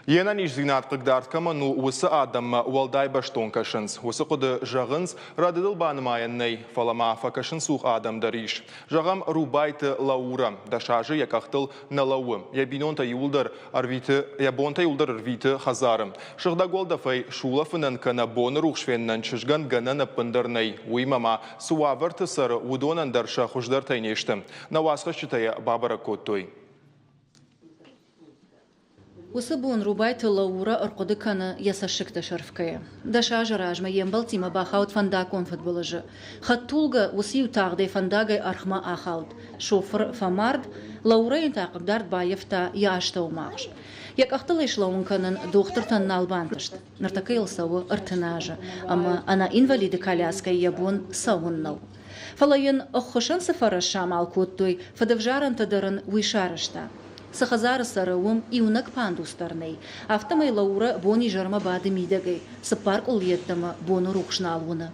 Йе нӕниздзинад хъыгдард кӕмӕн у, уыцы адӕммӕ уӕлдай бӕстон кӕсынц. Уыцы хъуыды, зӕгъынц, рӕдыдыл банымайӕн нӕй, фӕлӕ ма фӕкӕсынцух адӕм дӕр ис. Зӕгъӕм, Рубайты Лаурӕ. 10 азы йӕ къӕхтыл нӕ лӕууы. Йӕ бинонтӕ иууылдӕр ӕрвиты, йӕ бонтӕ иууылдӕр ӕрвиты хӕдзары. Сыгъдӕг уӕлдӕфӕй сулӕфынӕн кӕнӕ боны рухс фенынӕн чызгӕн гӕнӕн ӕппындӕр нӕй. Уыимӕ ма цы уавӕрты цӕры, уыдонӕн дӕр сӕ хуыздӕртӕй не сты. Нӕ уацхӕсджытӕ йӕ бабӕрӕг кодтой. Уыцы бон Рубайты Лаурӕ ӕрхъуыды кӕны йӕ цӕссыгтӕ сӕрфгӕйӕ. 10 азы размӕ йе мбӕлттимӕ бахауд фӕндаггон фыдбылызы. Хӕдтулгӕ уыцы-иу тагъдӕй фӕндагӕй ӕрхмӕ ахауд. Шофыр фӕмард, Лаурӕ йын та хъыгдард баййӕфта йӕ астӕумагъз. Йӕ къӕхтыл ӕй слӕууын кӕнын дохтыртӕн нал бантыст. Ныртӕккӕ йыл цӕуы 30 азы, ӕмӕ ӕнӕ инвалиды коляскӕйы йӕ бон цӕуын нӕу. Фӕлӕ йын ӕххуысӕн цы фӕрӕз самал кодтой, фыдӕвзарӕнтӕ дӕр ын уый сарӕзта. Цы хӕдзары цӕры, уым иунӕг пандус дӕр нӕй. Афтӕмӕй Лаурӕ бон-изӕрмӕ бады мидӕгӕй, цыппар къул йеддӕмӕ боны рухс нал уыны.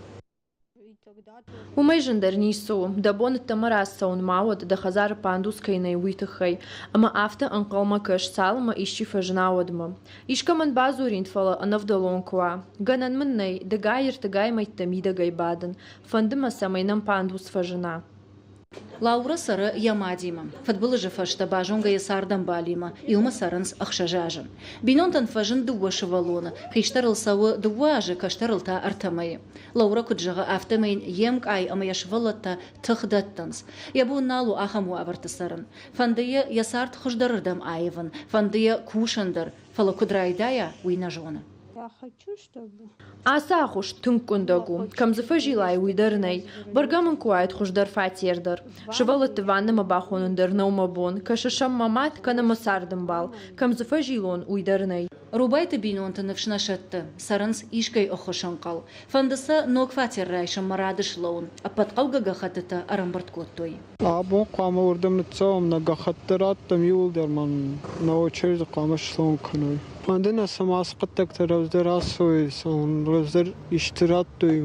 Уымӕй зындӕр ницы у, дӕ бон ӕддӕмӕ рацӕуын ма уӕд, дӕ хӕдзары пандус кӕй нӕй, уый тыххӕй, ӕмӕ афтӕ ӕнхъӕлмӕ кӕс, цалынмӕ исчи фӕзына, уӕдмӕ. Искӕмӕн бадзурин, фӕлӕ ӕнӕвдӕлон куы уа. Гӕнӕн мын нӕй, дыгай-ӕртыгай мӕйттӕ мидӕгӕй бадын. Фӕнды мӕ, цӕмӕй нӕм пандус фӕзына. Лаурӕ цӕры йӕ мадимӕ. Фыдбылызы фӕстӕ базонгӕ йӕ цардӕмбалимӕ, иумӕ цӕрынц 6 азы. Бинонтӕн фӕзынд дыууӕ сывӕллоны, хистӕрыл цӕуы 2 азы, кӕстӕрыл та 3 мӕйы. Лаурӕ куыд зӕгъы, афтӕмӕй йын йе мкъай ӕмӕ йӕ сывӕллӕттӕ тых дӕттынц. Йӕ бон нал у ахӕм уавӕрты цӕрын. Фӕнды йӕ йӕ цард хуыздӕрырдӕм аивын, фӕнды йӕ кусын дӕр, фӕлӕ куыд райдайа, уый нӕ зоны. Ацы агъуыст тынг къуындӕг у. Кӕм дзы фӕзилай, уый дӕр нӕй. Бӕргӕ мын куы уаид хуыздӕр фатер дӕр. Сывӕллӕтты ваннӕмӕ бахонын дӕр нӕу мӕ бон. Кӕсы сӕм мӕ мад кӕнӕ мӕ цардӕмбал. Кӕм дзы фӕзилон, уый дӕр нӕй. Рубайты бинонты ныфс нӕ сӕтты, цӕрынц искӕй ӕххуысӕнхъӕл. Фӕнды сӕ ног фатер райсынмӕ рады слӕууын. Ӕппӕт хъӕугӕ гӕххӕттытӕ ӕрӕмбырд кодтой. Абон хъуамӕ уырдӕм ныццӕуӕм, нӕ гӕххӕтты раттӕм иууылдӕр ма нӕ очереды хъуамӕ слӕууын кӕной. Фӕнды нӕ, цӕмӕ ацы хъуыддӕгтӕ рӕвдздӕр ацӕуой, рӕвдздӕр исты радтой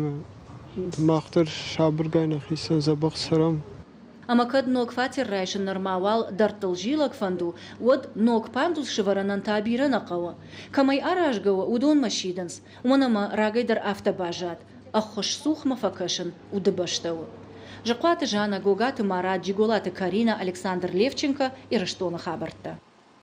мах дӕр сабыргай нӕхицӕн дзӕбӕх цӕрӕм. Ӕмӕ кӕд ног фатер райсын нырма уал дӕрдтыл зилӕг фӕнд у, уӕд ног пандус сывӕрынӕн та бирӕ нӕ хъӕуы. Кӕмӕй аразгӕ у, уыдонмӕ сидынц. Уымӕн ӕмӕ рагӕй дӕр афтӕ баззад, ӕххуысцухмӕ фӕкӕсын удыбӕстӕ у. Зыхъуаты Жанна, Гогаты Марат, Джиголаты Карина, Александр Левченко, Ирыстоны хабӕрттӕ.